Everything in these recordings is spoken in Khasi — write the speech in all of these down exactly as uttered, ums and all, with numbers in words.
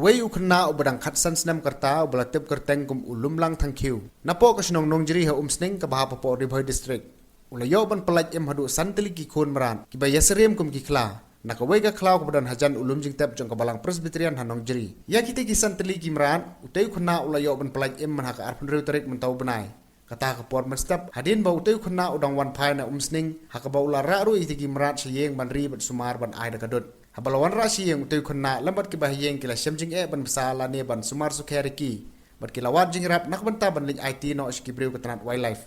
Wei u khynnah uba dang khatsan snem ka rta uba la tip kyrteng kum u Lumlang Thangkhiew, napoh ka shnong Nongjri ha Umsning kaba hap hapoh Ri Bhoi District, u la ïoh ban pyllait im haduh san tylli ki khun mrad kiba ïasyriem kum ki khla na kawei ka khlaw kaba don hajan u lum jingtep jong ka Balang Presbyterian ha Nongjri. Ïa kitei ki san tylli ki mrad, utei u khynnah u la ïoh ban pyllait im man ha ka arphew hynriew tarik mynta u bnai. Kata ka por mynstep, hadien ba utei u khynnah u dang wan phai na Umsning, ha kaba u la rah ruh ïa kitei ki mrad sha ïing ban ri bad sumar ban ai da ka dud. Haba la wanrah sha ïing, utei u khynnah lem bad kiba ha ïing ki la shem jingeh ban bsa lane ban sumar sukher ïa ki, bad ki la wad jingïarap na ka bynta ban leit aiti noh sha ki briew ka tnat Wildlife.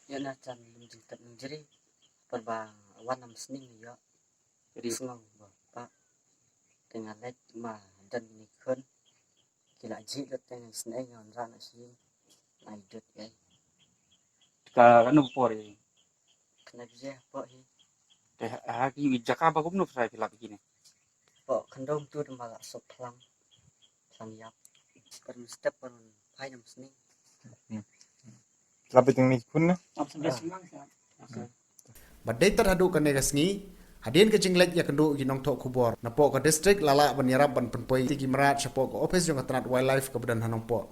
Ïa na jan lum jingtep Nongjri, por ba wan na Umsning ïoh. Ri sngew ba pa. Te nga leit ma don ni khun. Ki la jih lut te nga sneng nga wanrah na shi. Ai dud ei. Ka kano por ei? Kane bje po hi. Te ha ki jaka ba kumno phi la phi lap kine? Po khyndong tu de ma la sop phlang. Phlang ïap. Per mynstep per phai na Umsning. Lap ïa teng ni khun na? Bad dei tad haduh kane ka sngi, hadien ka jingleit ïakynduh ki nongthoh khubor napoh ka district la lah ban ïarap ban pynpoi ïa ki mrad shapoh ka ophis jong ka tnat Wildlife kaba don ha Nongpoh.